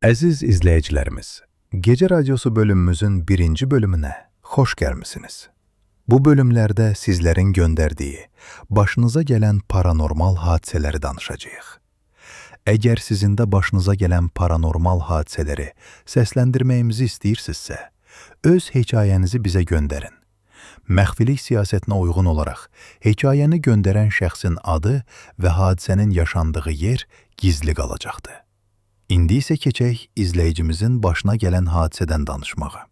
Əziz izləyicilərimiz, Gecə Radiosu bölümümüzün birinci bölümünə xoş gəlmisiniz. Bu bölümlərdə sizlərin göndərdiyi, başınıza gələn paranormal hadisələri danışacağıq. Əgər sizin də başınıza gələn paranormal hadisələri səsləndirməyimizi istəyirsinizsə, öz hekayənizi bizə göndərin. Məxfilik siyasətinə uyğun olaraq hekayəni göndərən şəxsin adı və hadisənin yaşandığı yer gizli qalacaqdır. İndi isə keçək izləyicimizin başına gələn hadisədən danışmağa.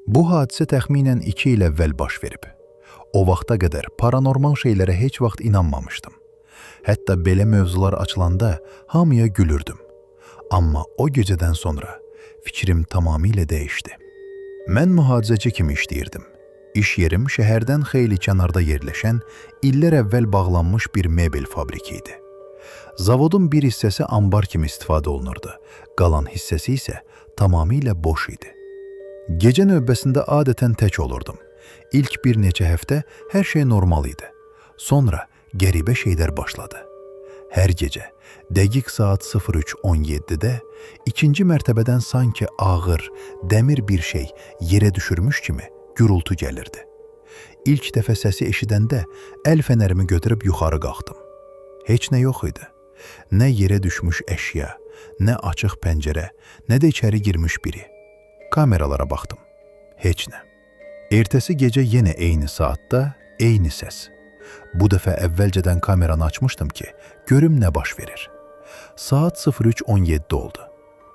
Bu hadisə təxminən 2 il əvvəl baş verib. O vaxta qədər paranormal şeylərə heç vaxt inanmamışdım. Hətta belə mövzular açılanda hamıya gülürdüm. Amma o gecədən sonra fikrim tamamilə dəyişdi. Mən mühafizəçi kimi işləyirdim. İş yerim şəhərdən xeyli kənarda yerləşən, illər əvvəl bağlanmış bir mebel fabriki idi. Zavodun bir hissəsi ambar kimi istifadə olunurdu. Qalan hissəsi isə tamamilə boş idi. Gecə növbəsində adətən tək olurdum. İlk bir neçə həftə hər şey normal idi. Sonra qəribə şeylər başladı. Hər gecə dəqiq saat 03:17-də ikinci mərtəbədən sanki ağır, dəmir bir şey yerə düşürmüş kimi gürultu gəlirdi. İlk dəfə səsi eşidəndə əl fənərimi götürüb yuxarı qalxdım. Heç nə yox idi. Nə yerə düşmüş əşya, nə açıq pəncərə, nə də içəri girmiş biri. Kameralara baxdım. Heç nə. Ertəsi gecə yenə eyni saatda, eyni səs. Bu dəfə əvvəlcədən kameranı açmışdım ki, görüm nə baş verir. Saat 03:17 oldu.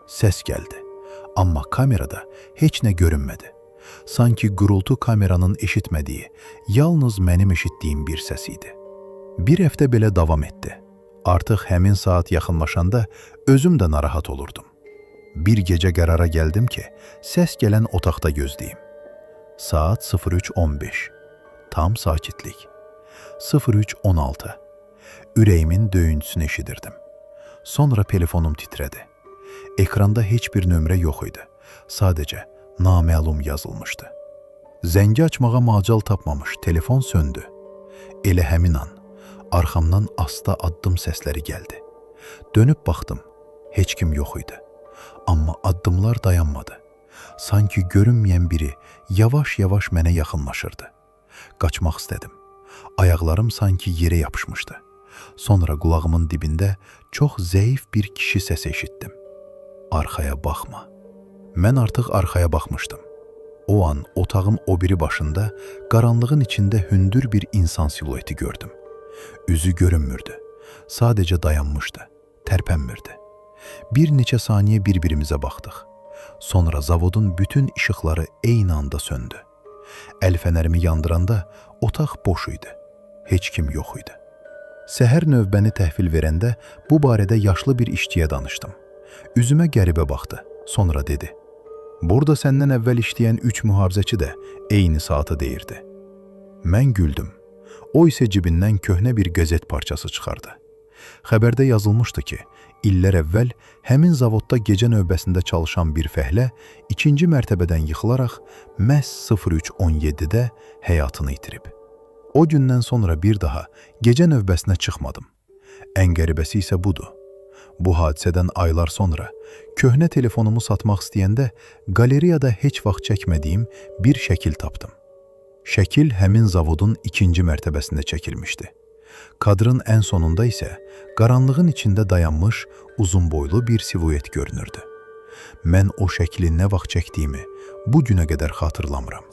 Səs gəldi. Amma kamerada heç nə görünmədi. Sanki gurultu kameranın eşitmədiyi, yalnız mənim eşitdiyim bir səs idi. Bir həftə belə davam etdi. Artıq həmin saat yaxınlaşanda özüm də narahat olurdum. Bir gecə qərara gəldim ki, səs gələn otaqda gözləyim. Saat 03:15. Tam sakitlik. 03:16. Ürəyimin döyüntüsünü eşidirdim. Sonra telefonum titrədi. Ekranda heç bir nömrə yox idi. Sadəcə naməlum yazılmışdı. Zəngi açmağa macal tapmamış telefon söndü. Elə həmin an arxamdan asta addım səsləri gəldi. Dönüb baxdım. Heç kim yox idi. Amma addımlar dayanmadı. Sanki görünməyən biri yavaş-yavaş mənə yaxınlaşırdı. Qaçmaq istədim. Ayaqlarım sanki yerə yapışmışdı. Sonra qulağımın dibində çox zəif bir kişi səsi eşitdim. Arxaya baxma. Mən artıq arxaya baxmışdım. O an otağın o biri başında qaranlığın içində hündür bir insan silueti gördüm. Üzü görünmürdü. Sadəcə dayanmışdı, tərpənmirdi. Bir neçə saniyə bir-birimizə baxdıq. Sonra zavodun bütün işıqları eyni anda söndü. Əl fənərimi yandıranda otaq boş idi. Heç kim yox idi. Səhər növbəni təhvil verəndə bu barədə yaşlı bir işçiyə danışdım. Üzümə qəribə baxdı. Sonra dedi: "Burada səndən əvvəl işləyən 3 mühafizəçi də eyni saatı deyirdi." Mən güldüm. O isə cibindən köhnə bir qəzet parçası çıxardı. Xəbərdə yazılmışdı ki, illər əvvəl həmin zavodda gecə növbəsində çalışan bir fəhlə ikinci mərtəbədən yıxılaraq məhz 03:17-də həyatını itirib. O gündən sonra bir daha gecə növbəsinə çıxmadım. Ən qəribəsi isə budur. Bu hadisədən aylar sonra köhnə telefonumu satmaq istəyəndə qalereyada heç vaxt çəkmədiyim bir şəkil tapdım. Şəkil həmin zavodun ikinci mərtəbəsində çəkilmişdi. Kadrın ən sonunda isə qaranlığın içində dayanmış uzun boylu bir siluet görünürdü. Mən o şəkli nə vaxt çəkdiyimi bu günə qədər xatırlamıram.